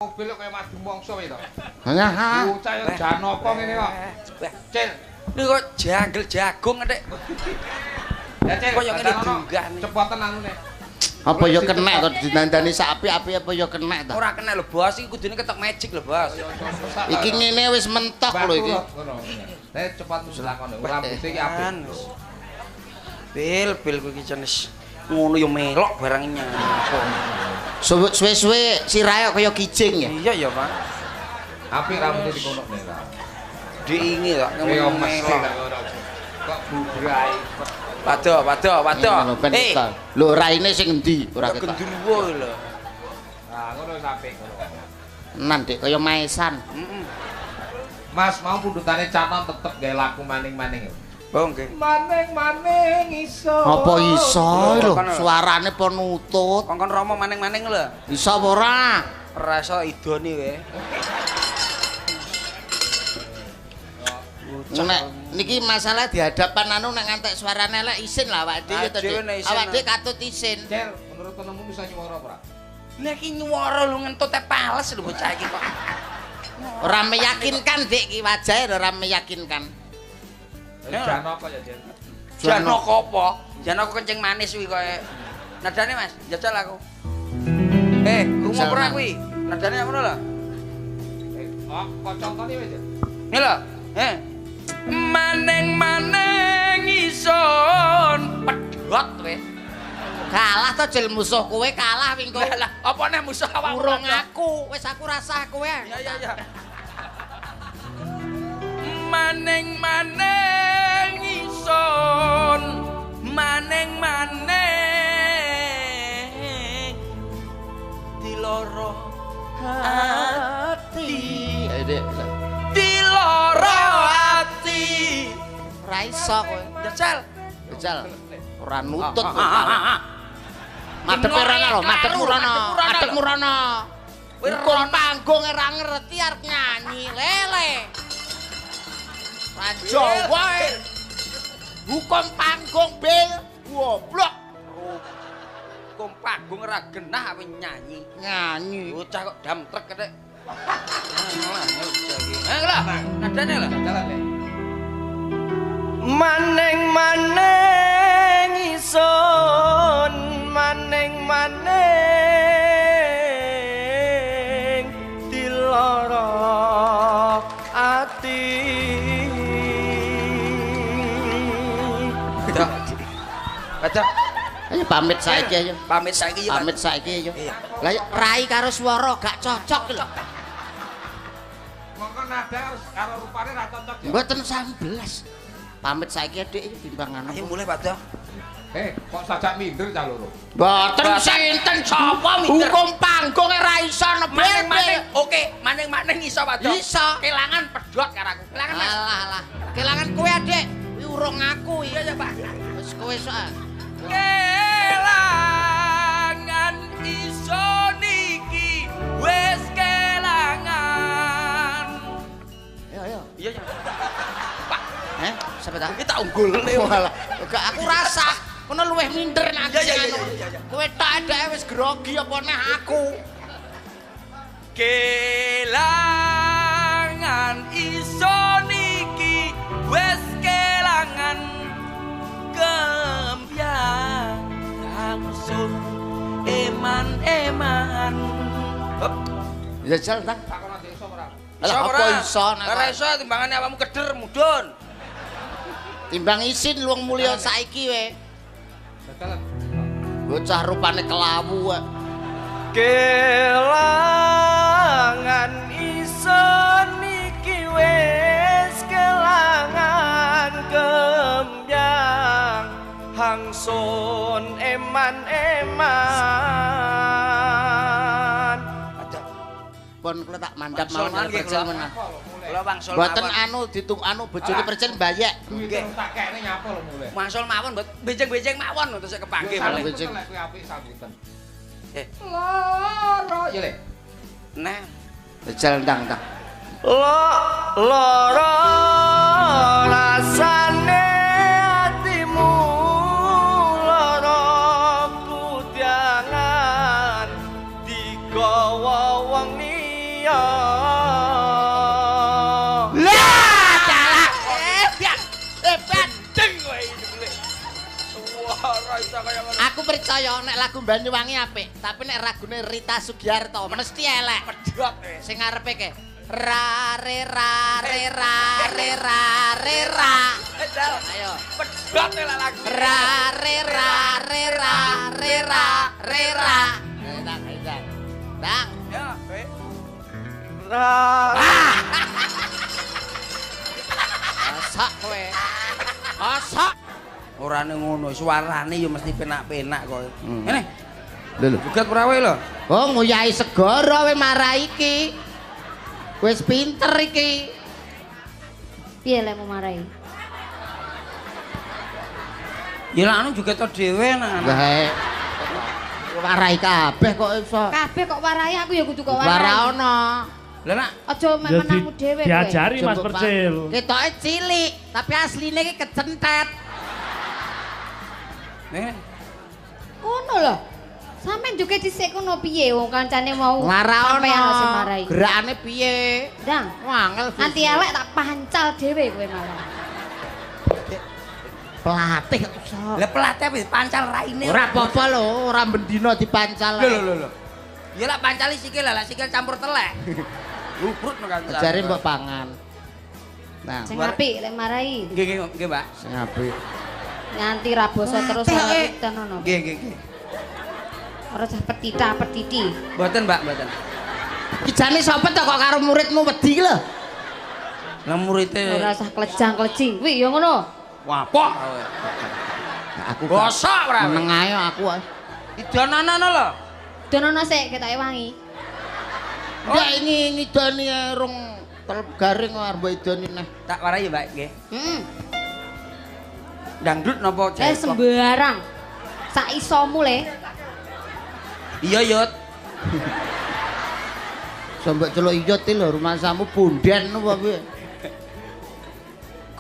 Mobil kaya madu mongso kowe to. Hah. Bocah yo Janaka ngene kok. Cil, Ini kok janggel jagung ngetik. Ya Cil, Kaya ngene diunggah nih. Cepoten anune. Apa ya kenek kok didandani sak apik-apik apa ya kenek ta? Ora kenek lho, Bos. Iki kudune ketok magic lho, Bos. Iki ngene wis mentok lho iki. Ngono. Lah cepot lakone. Rambute iki apik. Bil, bil kowe iki jenis ngono ya melok barang nyapa. Suwe-suwe sirahe kaya kijing ya. Iya ya, Pak. Apik rambute dikonokne ta. Diingi kok Kowe melok. Kok bubrai. Pado, pado, pado. Eh, lho raine sing endi ora ketok. Gendruwo lho. Nah, ngono wis apik ngono. Enan Dik kaya maesan. Heeh. Mas, mau pundutane canon tetep gawe laku maning-maning. Oh nggih. Maning-maning iso. Apa iso lho, suarane po nutut. Kongkon Rama maning-maning lho. Iso apa ora? Ora iso idone kowe. Nek niki masalah di hadapan anu nek ngantek suarane elek isin lah awake dhewe to, Dik. Awake dhewe katut isin. Cel, menurut penemu bisa nyuwara apa ora? Lah iki nyuwara lho ngentut e pales lho bocah iki kok. Ora meyakinkan Dik iki wajahe ora meyakinkan. Janaka ya, Jen. Janaka apa? Janaka kencing manis kuwi koe. Nadane Mas, jajal aku. Krungu ora kuwi? Nadane ngono lho. Oh, kok contone wis, Jen. Ngene lho. Maning-maning ison pedhot kowe. Kalah to jel musuh kowe kalah wingko. Lah, apa neh musuh awakmu? Urung aku, wis aku rasah kowe. Ya ya ya. Maning-maning ison, maning-maning diloro ati. Ayo Dik. Diloro ati. Ora iso kowe. Jajal. Jajal. Ora nutut kowe. Madhep rono lho, madhepmu rono. Madhepmu rono. Hukum panggung ora ngerti arep nyanyi lele. Jawa hukum panggung bil goblok. Hukum panggung ora genah ape nyanyi. Nyanyi. Bocah kok dam trek kethek. Eh lho, nadane lho. Jalan le. Maning-maning ison, maning-maning diloro ati. Aja. Ayo pamit saiki ayo. Pamit saiki ya. Pamit saiki ayo. Lah rai karo swara gak cocok lho. Mongko nada karo rupane ra cocok ya. Mboten 19. Pamit saiki Dik iki timbang anu. Ayo mulih Pak. Kok sajak minder cah loro. Mboten sinten sapa minder. Hukum panggung ora iso maning-maning. Oke, maning-maning iso Pak. Iso. Kelangan pedhot karo aku. Kelangan Mas. Alah alah. Kelangan kowe Adik. Kuwi urung aku iki. Iya ya Pak. Wis kowe sok. Kelangan iso niki wis kelangan. Ayo ayo. Iya ya. Pak. Sampe ta? Iki tak unggulne. Walah, gak aku rasa ngono luwih minder nek aku. Iya. Kowe tok adake wis grogi apa neh aku. Kelangan iso niki wis kelangan kembyang langsung eman-eman. Hop. Jajal ta? Takon nek iso ora? Lah apa iso nek ora iso timbangane awakmu keder mudhun. Timbang isin luwung mulya saiki we. Jajal. Bocah rupane kelawu kok. Kelangan ison iki wis kelangan kembyang hangsun eman-eman. Pun kula tak mandap mawon percil menah. Kula wangsul mawon. Mboten anu ditung anu bojone percil mbayek. Nggih. Tak kekne nyapa lho mulih. Wangsul mawon mbot benjing-benjing mawon terus kepanggih malih. Benjing lek kuwi apik sambutan. Loro ya le. Nah, jajal ndang ndang. Loro rasane atimu loro kudangan digawa wong. donya. Lah, dalah. Hebat. Deng kowe iki. Suara iso kaya ngono. Aku percaya nek lagu Banyuwangi apik, tapi nek lagune Rita Sugiarto mesti elek. Pedhot kowe. Sing ngarepe ke ra re ra re ra re ra re ra. Ayo. Pedhot lek lagu. Ra re ra re ra re ra re ra. Dang, dang. Dang. Ya, kowe. Ra. Masak kowe. Masak. Orane ngono, suarane ya mesti penak-penak kok. Ngene. Lho lho. Joget ora kowe lho. Oh, nguyahi segara kowe marai iki. Wis pinter iki. Piye lek mau marai? Ya lak anu joget to dhewe nak. Lah warai kabeh kok iso. Kabeh kok warai aku ya kudu kok warai. Ora ono. Lah nak aja menangmu dhewe kowe. Diajari Mas Percil. Ketoke cilik, tapi asline iki kecentet. Nih. Ngono lho. Sampeyan joget dhisik kono piye wong kancane mau sampeyan sing marai. Gerakane piye? Ndang. Wangel. Nanti elek tak pancal dhewe kowe malah. Pelatih kok iso. Lah pelatih wis pancal raine. Ora apa-apa lho, ora bendina dipancal. Lho lho lho. Ya lak pancali sikil lah, sikil campur telek. Lubrut no kancan. Jare mbok pangan. Nah, sing apik lek marai. Nggih nggih nggih, Mbak. Sing apik. Nganti ra basa terus ora tenono. Nggih nggih nggih. Ora cah petita petiti. Mboten, Mbak, mboten. Iki jane sapa to kok karo muridmu wedi ki lho? Lah murite ora usah klejang-klejing. Kuwi ya ngono. Wapok. Aku bosok ora. Meneng ae aku. Idonono lho. Idonono sik ketoke wangi. Ndak ini ngidoni rong telep garing arep mbok idoni neh. Tak warai ya, Mbak, nggih. Heeh. Dangdut napa jaipong? Sembarang. Sak isomu le. Iya, Yut. Sampe celuk iyut iki lho rumasamu punden apa piye?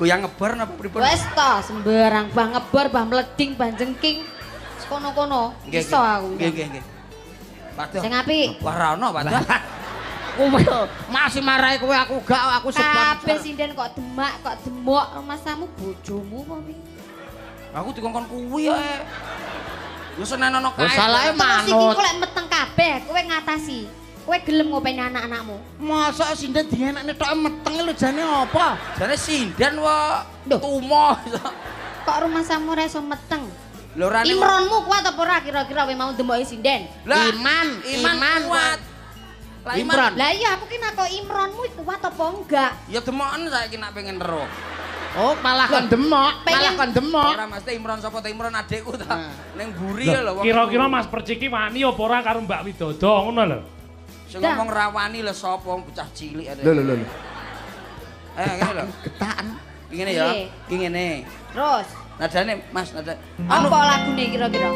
Goyang ngebor napa pripun? Wis to, sembarang bah ngebor, bah mleding, bah jengking. Kono-kono iso aku. Nggih, nggih, nggih. Waduh. Sing apik. Wah, ra ono, Pak. Kowe masih marahi kowe aku gak aku sebab. Kabeh sinden kok demak, kok demok rumasamu bojomu apa piye? Aku dikongkon kuwi ae. Yo senen ana kae. Salahe manut. Terus iki kok lek meteng kabeh, kowe ngatasi. Kowe gelem ngopeni anak-anakmu. Mosok sinden dienakne tok meteng lho jane apa? Jane sinden wae tumo. Kok rumasamu ora iso meteng? Lho ora Imronmu kuat apa ora kira-kira kowe mau demoki sinden? Iman, iman kuat. Lah Imron. Lah iya aku ki nako Imronmu kuat apa enggak? Ya demoken saiki nek pengen ero. Oh, malah kon demok, malah kon demok. Ora mesti Imron sapa ta Imron adikku ta. Ning mburi lho wong. Kira-kira Mas Percil ki wani apa ora karo Mbak Widodo ngono lho. Sing ngomong rawani lho sapa bocah cilik. Lho lho lho. Eh ngene lho. Getakan. Ki ngene ya. Ki ngene. Terus nadane Mas, nada. Apa lagune kira-kira?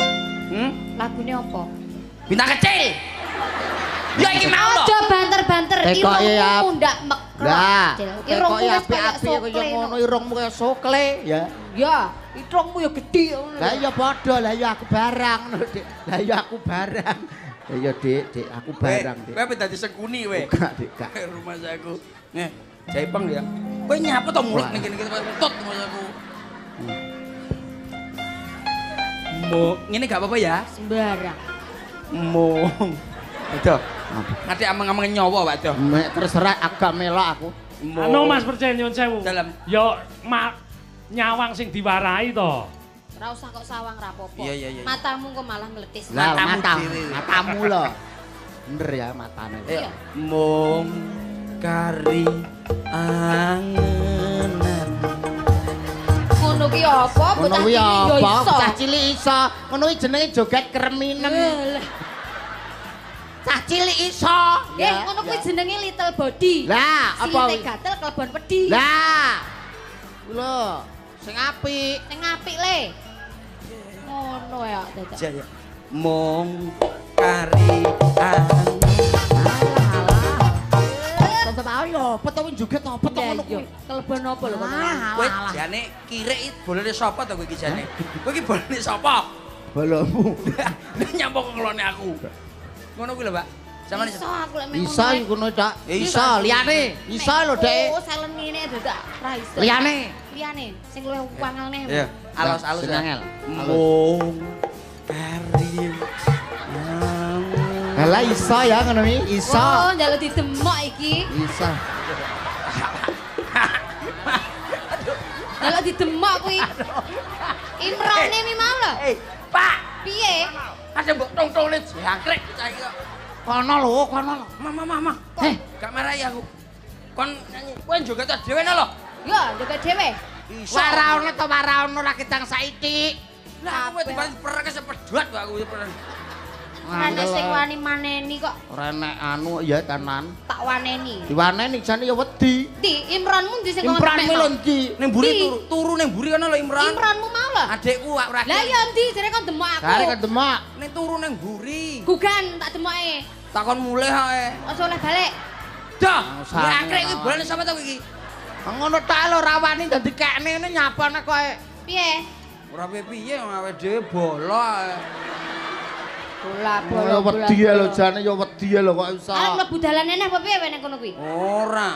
Hmm? Lagune apa? Bintang kecil. Ya iki mau lho. Aja banter-banter irungmu ndak mekrok. Lah, irungmu wis kaya sokle ngono, irungmu kaya sokle ya. Ya, irungmu ya gedhi ngono. Lah iya padha, lah iya aku barang ngono, Dik. Lah iya aku barang. Lah iya Dik, Dik, aku barang, Dik. Kowe dadi sengkuni kowe. Enggak, Dik, gak. Rumah saku. Nih, jaipeng ya. Kowe nyapa to mulek ning kene iki tut rumah saku. Mo, ngene gak apa-apa ya? Sembarang. Mo. Udah. Nganti ameng-ameng nyawa, Pak Doh. Terserah agak melok aku. Anu Mas Percil nyuwun sewu. Dalem. Ya nyawang sing diwarai to. Ora usah kok sawang ra apa-apa. Iya. Matamu kok malah meletis. Lah matamu lho. Bener ya matane. Iya. Mung kari angenan. Ngono ki apa? Bocah cilik yo iso. Bocah cilik iso. Ngono ki jenenge joget kreminen. Cah cilik iso. Nggih, ngono kuwi jenenge little body. Lah, apa? Silite gatel kelebon wedi. Lah. Lho, sing apik. Sing apik le. Ngono ya, dadak. Ya. Mung kari angen. Tetep ayo, apa to joget apa to ngono kuwi? Kelebon apa lho kono? Kowe jane kirik iki bolone sapa to kowe iki jane? Kowe iki bolone sapa? Bolomu. Nyapa kok ngelone aku. Ngono kuwi lho, Pak. Sampeyan Iso aku lek Iso iku ngono tok. Iso liyane, iso lho Dek. Oh, selen ngene dadak ra iso. Liyane. Liyane sing luwih wangel neh. Iya, alus-alus Sing angel. Mung Karim. Halah iso ya ngono iki, iso. Oh, njaluk didemok iki. Iso. Njaluk didemok kuwi. Imrone mi mau lho. Eh, Pak, Piye? ada mbok tong-tongne jangkrik bocah iki kok. Kono lho, kono lho. Mama, mama. Eh, gak marahi aku. Kon nyanyi, kowe joget dhewe lho. Yo, joget dhewe. Iso. Waraono to waraono ra ketang saiki. Lah aku tiba pereke sepedot kok aku perek. Ana sing wani maneni kok. Ora nek anu ya tenan. Tak waneni. Diwaneni jane ya wedi. Ndi Imronmu ndi sing ngomong? Imronmu lho ndi? Ning mburi turu, turu ning mburi kono lho Imron. Imronmu mau lho. Adikku ora. Lah ya ndi jare kon demok aku. Jare kon demok. Ning turu ning mburi. Gugan tak demoke. Takon mulih ae. Aja oleh balik. Dah, jangkrik iki bolane sapa to iki? Ngono tok lho rawani dadi kekne ngene nyapane kowe. Piye? Ora piye-piye awake dhewe bolo ae. Bola bola. Wedi lho jane ya wedi lho kok iso. Arep mlebu dalan eneh apa piye ning kono kuwi? Ora.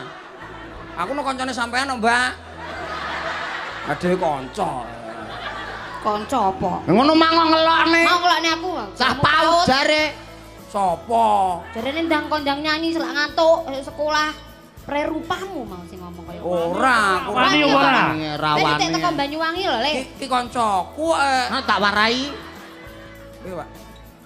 Aku no kancane sampean no, Mbak. Adewe kanca. Kanca apa? Ngono mang ngelokne. Mau ngelokne aku. Cah PAUD jare. Sopo? Jarene ndang kondang nyanyi selak ngantuk sekolah. Prerupamu mau sing ngomong kaya ngono. Ora, aku Wani ora. Rawani. Nek teko Banyuwangi lho, Le. Iki kancaku eh. Nah, tak warai. Piye, Pak?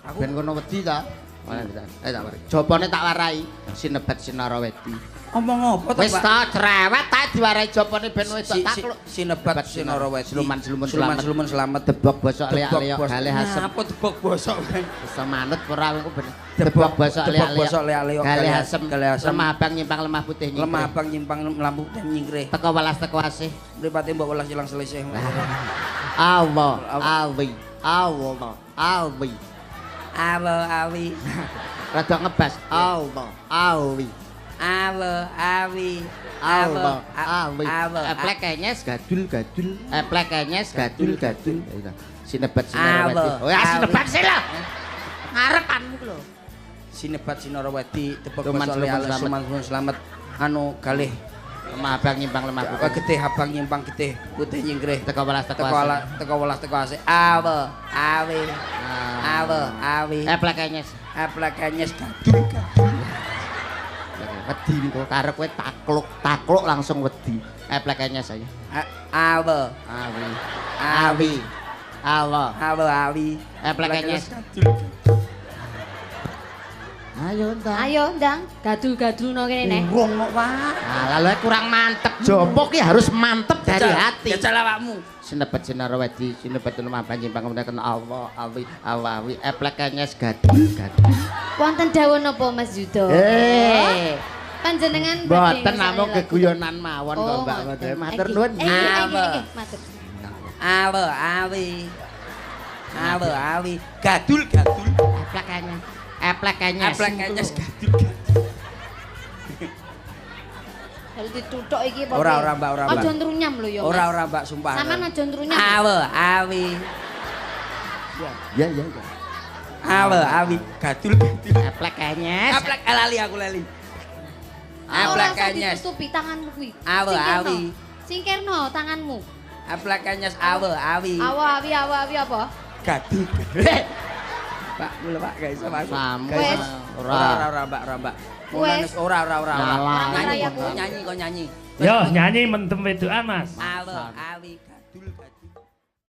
Aku ben kono wedi ta. Eh tak warai. Jopone tak warai sinebat Sinarawedi. Omong apa to, Pak? Wis ta cerewet ta diwarai jopone ben wedok takluk. Sinebat Sinarawedi. Siluman-siluman selamat. Siluman selamat debok bosok leak-leok galih asem. Apa debok bosok? Bisa manut ora aku ben. Debok bosok leak-leok galih asem. Lemah abang nyimpang lemah putih nyingkrih. Lemah abang nyimpang lemah putih nyingkrih. Teko welas teko asih. Mripate mbok welas ilang selisih. Allah, awi, Allah, awi. Awo awi. Rada ngebas. Allah, awi. Awo awi. Awo awi. Eplek kenyes gadul gadul. Eplek kenyes gadul gadul. Sinebat Sinarawedi. Oh ya sinebat sih lho. Ngarepanmu ku lho. Sinebat Sinarawedi tebak bosok selamat anu galih lemah abang nyimpang lemah putih. Getih abang nyimpang getih putih nyingkrih. Teko welas teko asih. Teko welas teko asih. Awo awi. Awo awi. Eplek kenyes. Eplek kenyes gadul gadul. Wedi engko karo kowe takluk takluk langsung wedi. Eplek kenyes ayo. Awo awi. Awi. Awo. Awo awi. Eplek kenyes. Ayo ndang. Ayo ndang, gadul-gadulno kene neh. Urung kok, Pak. Nah, lalu kurang mantep. Jopo ki harus mantep dari hati. Jajal awakmu. Sinebat Sinarawedi, sinebat lemah banjimpang kemudian Allah, awi, awawi, eplek kenyes gadul gadul. Wonten dawuh napa Mas Yudo? Eh. Panjenengan mboten namung geguyonan mawon kok, Mbak. Matur nuwun. Nggih, matur. Awo awi. Awo awi, gadul gadul. Eplek kenyes. Eplek kenyes. Eplek kenyes gadul gadul. Kalau dituthuk iki apa? Ora ora Mbak, ora Mbak. Aja nrunyam lho ya. Ora ora Mbak, sumpah. Sampeyan aja nrunyam. Awo awi. Ya ya ya. Awo awi, gadul gadul. Eplek kenyes. Eplek lali aku lali. Eplek kenyes. Ditutupi tanganmu kuwi. Awo awi. Singkirno tanganmu. Eplek kenyes awo awi. Awo awi awo awi apa? Gadul. Pak, mula Pak, gak iso Pak. Wes. Ora ora Mbak, ora Mbak. Wes. Ora ora ora. Nyanyi kok nyanyi. Yo nyanyi mendem wedokan Mas. Awo awi gadul gadul.